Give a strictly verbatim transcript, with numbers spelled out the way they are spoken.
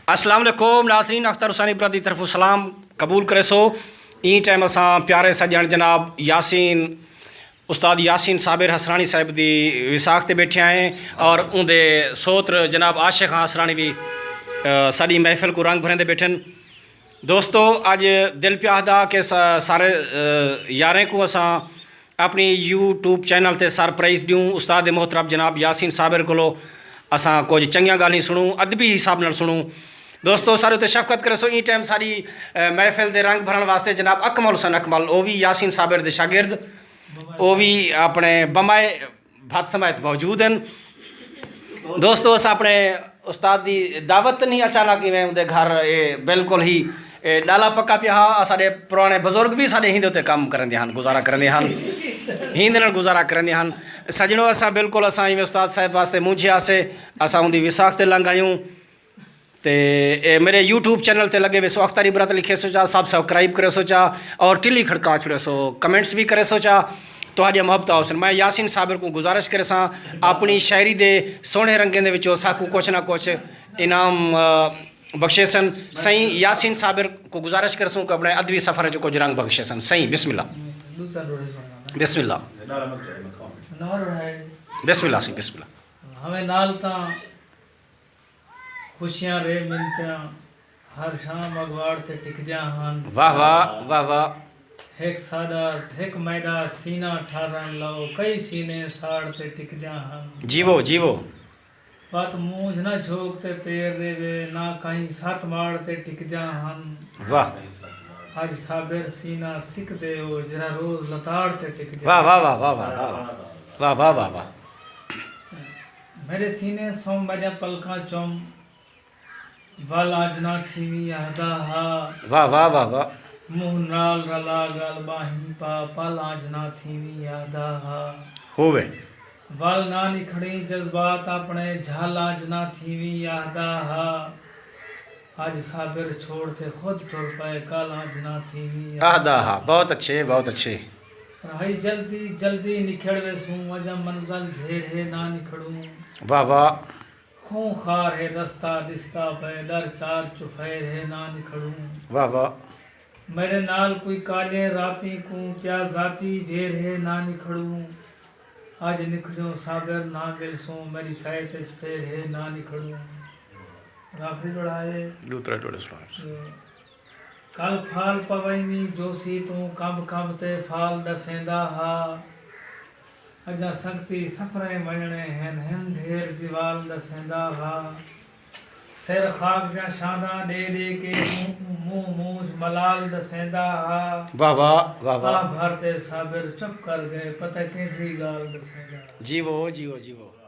السلام علیکم ناظرین، اختر حسینی برادری طرفوں سلام قبول کریسو۔ ایں ٹائم اساں پیارے سڄݨ جناب یاسین، استاد یاسین صابر حسرانی صاحب دی وساخ تے ٻیٹھے ہیں، اور اوندے سوتر جناب عاشق خان حسرانی بھی، آ، ساݙی محفل کوں رنگ بھریندے ٻیٹھن۔ دوستو، اڄ دل پیا آہدا کہ سا-، سارے، آ، یاریں کوں اساں اپݨی یوٹیوب چینل تے سرپرائز ݙیوں۔ استاد محترم جناب یاسین صابر کولو اساں کجھ چنڳیاں ڳالھیں سݨوں، ادبی حساب نال سݨوں۔ دوستو، سارے تے شفقت کریسو۔ ایں ٹائم ساݙی، اے، محفل دے رنگ بھرݨ واسطے جناب اکمل حسین اکمل، او وی یاسین صابر دے شاگرد، او وی اپݨے بمائے بھت سمیت موجود ہیں۔ دوستو، اساں اپݨے استاد دی دعوت نہیں، اچانک ایویں اوندے گھر، اے، بالکل ہی، اے، ݙالا پکا پیا ہا۔ اساݙے پراݨے بزرگ بھی ساݙے ہیندے اتے کم کریندے ہن، گزارا کریندے ہن، ہیندے نال گزارا کریندے ہن۔ سڄݨو، اساں بالکل، اساں ایویں استاد صاحب واسطے مونجھے ہاسے، اساں اوندی وساخ تے لنگھ آیوں۔ تے اے میرے یوٹیوب چینل تے لڳے ویسو، اختر عبرت لکھیسو چا، سبسکرائب کریسو چا، اور ٹلی کھڑکا چھڑیسو، کمنٹس بھی کریسو چا۔ تہاݙیاں محبتاں ہوسن۔ میں یاسین صابر کوں گزارش کریساں، اپݨی شاعری دے سوہݨے رنگیں دے وچوں ساکوں کجھ نہ کجھ انعام، آ، بخشیسن۔ سئیں یاسین صابر کوں گزارش کریسوں کہ اپݨے ادبی سفر وچ کجھ رنگ بخشیسن۔ سئیں، بسم اللہ۔ بسم اللہ۔ بسم اللہ، سئیں، بسم اللہ۔ ہمیں نال تاں خوشیاں رے منتیاں ہر شام اڳواڑ تے ٹکدیاں ہن۔ واہ واہ، واہ واہ۔ ہک ساݙا، ہک میݙا سینہ ٹھارݨ لو، کئی سینے ساڑ تے ٹکدیاں ہن۔ جیوو، جیوو۔ وت مونجھ نہ جھوک تے پیر ریوے، نہ کہیں ست ماڑ تے ٹکدیاں ہن۔ واہ۔ اڄ صابر سینہ سکدے او، جیڑھا روز لتاڑ تے ٹکدے۔ واہ، واہ، واہ۔ میݙے سینے سم میݙیاں پلکاں چم، ول آنجھ نہ تھیویں آہدا ہا۔ واہ، واہ، واہ، واہ۔ منہ نال رلا ڳل ٻاہیں پا، پل آنجھ نہ تھیویں آہدا ہا۔ ہووے۔ ول نہ نکھڑیں جذبات اپݨے، جھل آنجھ نہ تھیویں آہدا ہا۔ اڄ صابر چھوڑ تے خود ٹر پئے، کل آنجھ نہ تھیویں آہدا ہا۔ بہت اچھے، بہت اچھے۔ راہی جلدی جلدی نکھڑ ویسوں، اڄاں منزل ڈھیر ہے نہ نکھڑوں۔ واہ واہ۔ خوں خار ہے رستہ ݙسدا پئے، ݙر چار چفیر ہے نہ نکھڑوں۔ واہ واہ۔ میݙے نال کوئی کالیں راتیں کوں، پیا ذاتی ویر ہے نہ نکھڑوں۔ اڄ نکھڑیوں صابر نہ ملسوں، میݙی سائت اچ پھیر ہے نہ نکھڑوں۔ آخری ݙوہڑا ہے۔ ݙو ترے ݙوہڑے سݨا۔ کل پھال پویویں جوسی توں، کمب کمب تے فال ݙسیندا ہا۔ اڄاں سنگتی سفریں ونڄݨے ہن، ہن ڈھیر زوال ݙسیندا ہا۔ سر خاک دیاں شانداں ݙے ݙے کے، منہ، منہ مونجھ ملال ݙسیندا ہا۔ واہ واہ، واہ واہ۔ آہ بھر تے صابر چپ کر ڳئے، پتہ کینجھی ڳالھ ݙسیندا ہا۔ جیوو، جیوو، جیوو۔